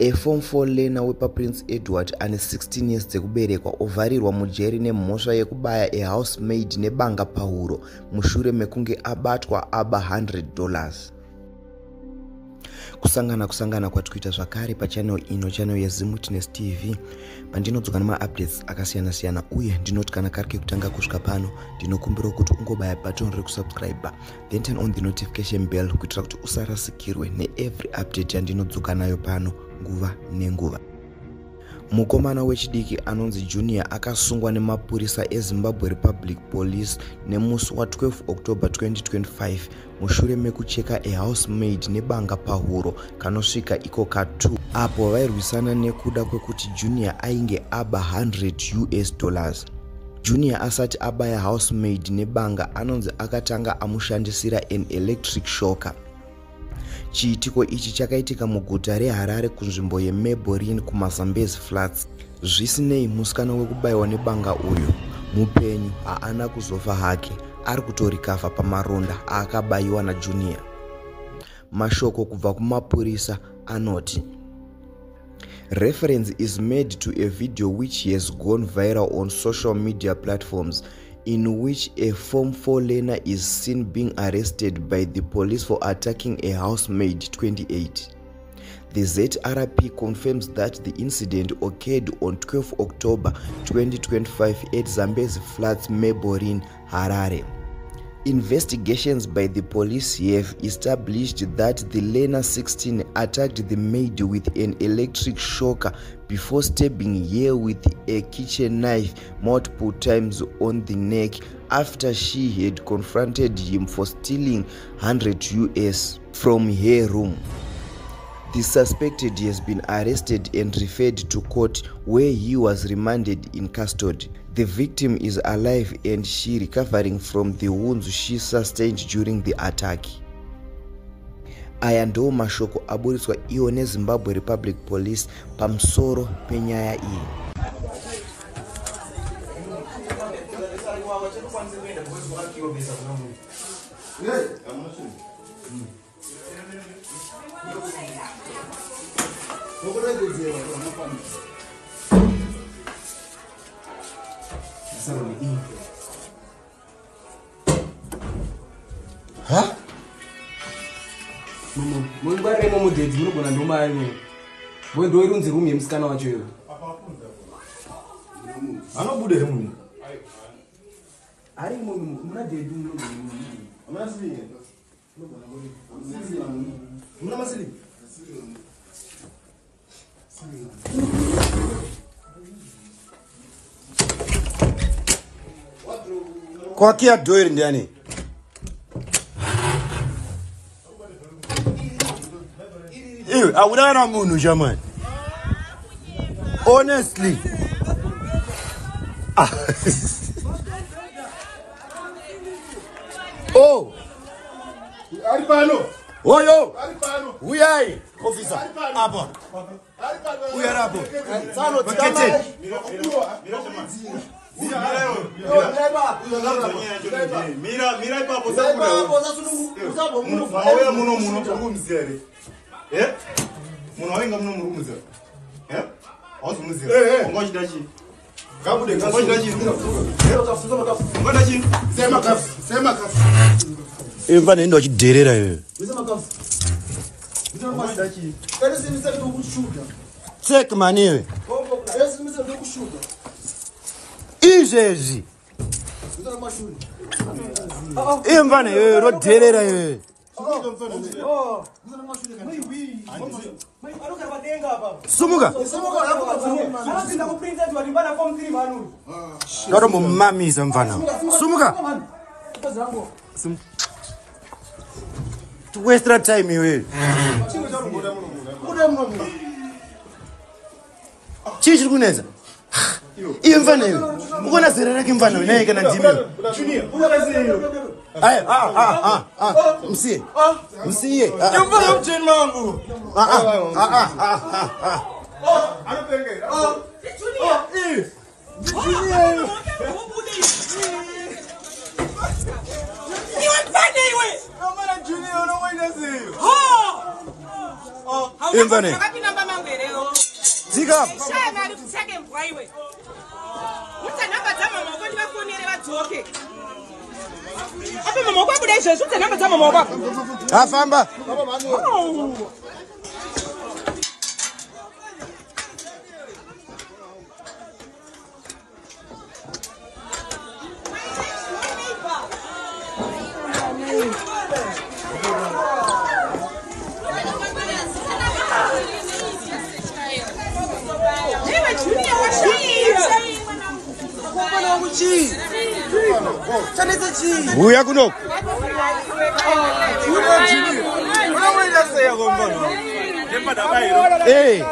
A Form 4 learner wepaPrince Edward ane 16 years dzekuberekwa ovharirwa mujeri nemhosva yekubaya a housemaid nebanga pahuro mushure mekunge abatwa aba $100. Kusangana kwatikuita zvakare pachannel ino, channel yeZimwitness TV, pandinodzoka nemaupdates akasiyana-siyana. Uye ndinoti kana kari kekutanga kusvika pano, ndinokumbira kuti ungobaya button rekusubscribe, then turn on the notification bell kuitira kuti usarasikirwe neevery update yandinodzoka nayo pano nguva nenguva. Mukomana wechidiki anonzi Junior akasungwa nemapurisa eZimbabwe Republic Police nemusi wa12 October 2025 mushure mekucheka a housemaid nebanga pahuro kanosvika iko ka2, apo vairwisana nekuda kwekuti Junior ainge aba $100. Junior asati abaya housemaid nebanga, anonzi akatanga amushandisira an electric shocker. Chiitiko ichi chakaitika muguta reHarare kunzvimbo yeMabelreign kumaZambezi Flats. Zvisinei, musikana wekubayiwa nebanga uyu mupenyu, haana kuzofa hake, ari kutorecover pamaronda aakabayiwa naJunior. Mashoko kubva kumapurisa anoti, "Reference is made to a video which has gone viral on social media platforms, in which a Form 4 learner is seen being arrested by the police for attacking a housemaid 28. The ZRP confirms that the incident occurred on 12 October 2025 at Zambezi Flats, Mabelreign, Harare. Investigations by the police have established that the learner 16 attacked the maid with an electric shocker before stabbing her with a kitchen knife multiple times on the neck after she had confronted him for stealing 100 US from her room. The suspected has been arrested and referred to court, where he was remanded in custody. The victim is alive and she recovering from the wounds she sustained during the attack." Aya ndo mashoko aburitswa iwo neZimbabwe Republic Police pamusoro penyaya iyi. Ha? Mungwarire imomo daddy, munogona ndomari bo ndoirunzi room yemusikana wacho iyo. Anobuda here munhu? Ari imomo muna daddy munogona. Hamuna ceiling here? Muna maceiling? Kwakiya door iri ndiani? Iwe hauna kana munhu shamani. Honestly. Ah. Oh, Ari pano. Oyo. Ari pano. Uyai, officer. Apa. Ari pano. Uya rapo. Tsano. Bakete. Mira, mira ipapo sakura. Mauya muno muno muri kumuziva here? Eh? Munhu wainga muno muri kumuziva? Eh? Hauzi kumuziva? Eh, eh. Wanga uchida chii? Ngabude. Wanga uchida chii? Ungada chii? Sema kafu. Sema kafu. Iwe mfana enda uchidherera iwe. Ungada chii? Tsek mani iwe. Izvezvi. Iwe mfana iwe rodherera iwe. Anogara padenga apa. Sumuka. Anopinda kuPrince Edward pana Form 3 vanhu. Ndatombomamisa mfana. Sumuka. Waste time iwe. Chii chiri kunetsa? Iwe mfana iwe. Ukona zera rake mfana iwe naye kana ndimi. Junior. Aya, ah ah ah ah. Msiye. Msiye. Ah, ah. Mfana mcheni mangu. Ah ah ah ah ah ah. Anopengera. Junior. Iwe mfana iwe. Mfana Junior unomoita sei? Ho! Iwe mfana iwe. Akapinda mba mangu here iwe. Dzika. Shaya mari kutsvake mbwa iwe. Unza nhamba dzamama wako ndivafonere vadzoke. Apa mama wako abuda izvezvi, unza nhamba dzamama wako. Afamba. Oh. Uya kuno. Hey.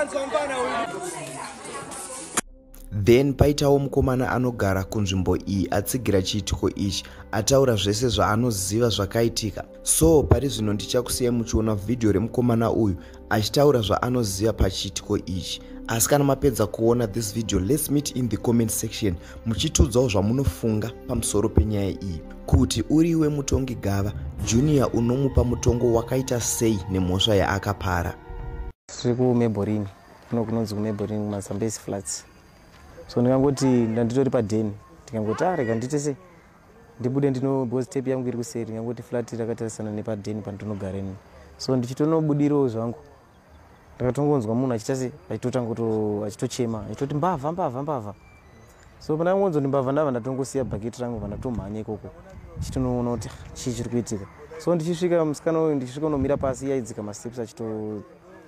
Then paitawo mukomana anogara kunzvimbo iyi atsigira chiitiko ichi, ataura zvese zvaanoziva zvakaitika. So pari zvino ndichakusiyai muchiona vhidhiyo remukomana uyu achitaura zvaanoziva pachiitiko ichi. Asi kana mapedza kuona this video, let's meet in the comment section muchitiudzawo zvamunofunga pamusoro penyaya iyi. Kuti uriwe mutongi gava, Junior unomupa mutongo wakaita sei nemhosva yaakapara? Tiri kuMeborini, kuno kunonzi kuMeborini kumaZambezi Flats. So ndingangoti ndanditori padheni, ndikangoti rega ndiite sei, ndibude ndino because tape yangu iri kuseri, ndingangoti flat rakatarisana nepadheni pandinogara ini. So ndichitonobudirawo zvangu, ndakatongonzwa munhu achiita sei, achitochema, achitoti mbavha mbavha mbavha. So pandakangonzwa kuti mbavha, ndabva ndatongosiya bhaketi rangu, pandatomhanya ikoko ndichitonoona kuti chii chiri kuitika. So ndichisvika musikana uyu, ndichisvika unomira pasi, yaidzika masteps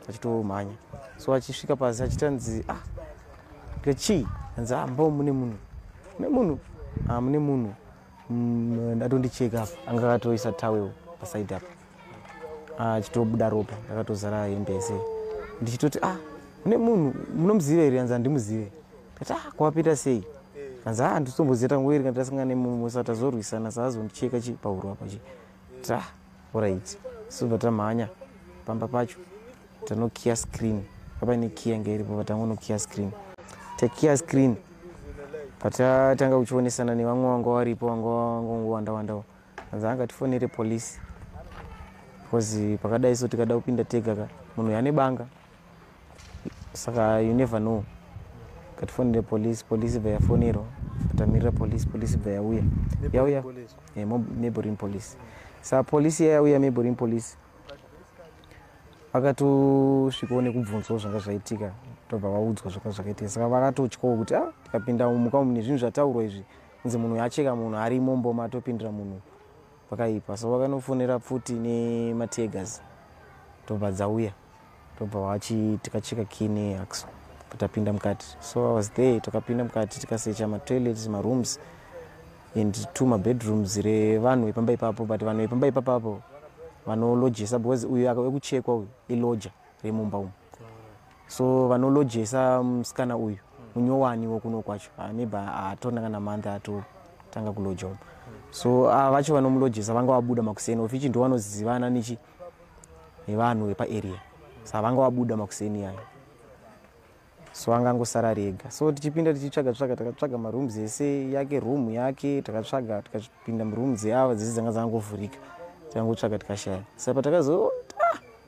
achitomhanya. So achisvika pasi achitanzi chii, anzi mbo mune munhu, mune munhu, mune munhu. Ndatondicheka apa, anga akatoisa towel paside apa, achitobuda ropa rakatozara hembe yese. Ndichitoti mune munhu, munomuziva here? Anzi handimuzive. Ndikati kwapita sei? Anzi handitomboziva, tangoeri kana tasangana nemumu, saka tazorwisana, saazondicheka chi pahuro apa chi. Alright. So bva tamhanya pamba pacho, tanokiya screen, paine kiya inge iripo, patangonokiya screen, takiya screen, patatanga kuchionesana nevamwe vanga varipo, vanga vangowanda wandawo. Anzi angatifonere polisi, because pakadai so tikada kupinda tega ka, munhu ane banga, saka you never know. Katifonere polisi, polisi bva yafonerwa, tamirira polisi, polisi bva yauya, yauya neighboring police. Saka polisi yauya, neighboring police vakatosvikawo nekubvunzwawo zvanga zvaitika, tobva vaudzwa zvanga zvakaitika. Saka vakatotyawo kuti tikapinda mumuka umu nezvinhu zvataurwa izvi, kunzi munhu acheka munhu arimo mboma, atopindira munhu pakaipa. So vakanofonera pfuti nemategas, tobva dzauya, tobva tikacheka key neaxo, patapinda mukati. So I was there, takapinda mukati, tikasecha matoilets, marooms and 2 mabedrooms revanhu vepamba ipapo. But vanhu vepamba ipapapo vanolojesa, because uyu wekuchekwa uyu iloja remumba umu, so vanolojesa musikana uyu munyowani wokuno kwacho, maybe atona kana month atotanga kuloja umu. So vacho vanomulojesa vanga vabuda makuseni, ofichi ndo vanozivana nechi nevanhu vepaarea, saka vanga vabuda makuseni ayo, so angangosara rega. So tichipinda tichitsvaga tsvaga, takatsvaga marooms ese yake, room yake takatsvaga, tikapinda murooms ava dzese dzanga dzangovhurika, tikangotsvaga tikashaya. Saka patakazo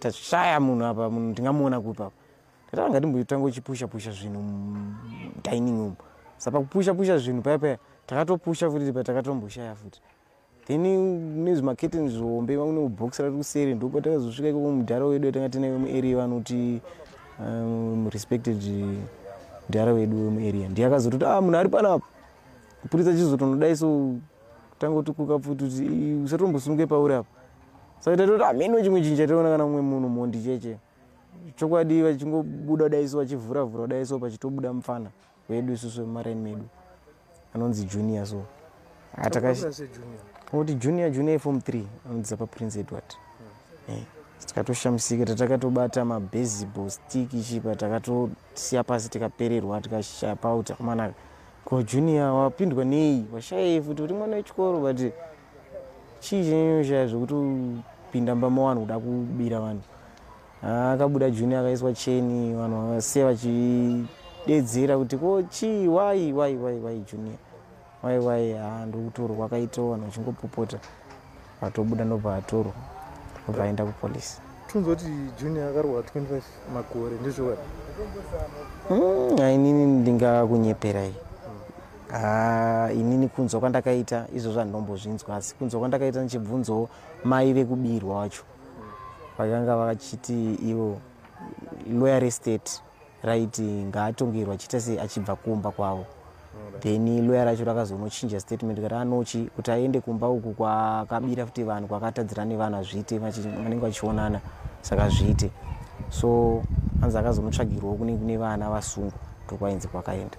tashaya munhu apa, munhu tingamuona kupi apa? Tatanga ngatimbotanga uchipusha pusha zvinhu mudining room. Saka pakupusha pusha zvinhu paya paya, takatopusha futi, patakatomboshaya futi. Then nezvimaketeni zvihombe, une bhokisi rari kuseri, ndo patakazosvika ikoko. Mudhara wedu tanga tine wemuarea, vanoti respected mudhara wedu wemuarea, ndiye akazototi munhu ari panapa. Purisa chizotonodai, so tangotikuka futi kuti usatombosunge pauri apa. Saka tatoti hameno chimwe chinhu chataona, kana mumwe munhu mhondi cheche chokwadi, vachingobuda dai so, vachivhura vhura dai so, pachitobuda mufana wedu isusu wemumaraini medu anonzi Junior. So kuti Junior, Junior form 3, anodzidza paPrince Edward. Tikatoshamisika, tatakatobata mabaseball stick chipa, takatosiya pasi, tikapererwa, tikashaya pauti akomanaka. Ko Junior wapindwa nei? Washayei futi? Uri mwana wechikoro, but chii chenyoshaya zvekuti upinda mba mavanhu kuda kubira vanhu? Akabuda Junior akaiswa cheni, vanhu vakasiya vachidedzera kuti ko chii, wai wai wai wai Junior, wai wai. Ndokutorwa kwakaitawo, vanhu vachingopopota, vatobuda, ndobva atorwa, ndobva aenda kupolisi. Tiunza kuti Junior akarohwa 25 makore, ndizvo? Inini ndingakunyeperai? Ah, inini kunzwa kwandakaita izvozvo handinombozvinzwa, asi kunzwa kwandakaita ndichibvunzawo mai vekubirwa wacho, vakanga vachiti ivo lawyer restate raiti ngaatongerwa achiita sei, achibva kumba kwavo. Then lawyer racho rakazonochinja statement kuti anochi kuti aende kumba uku kwakabira futi vanhu, kwakatadzira nevanhu, hazviite, vanenge vachionana, saka zviite. So anzi akazonotsvagirwawo kune vana vasungwa, ndokwainzi kwakaenda.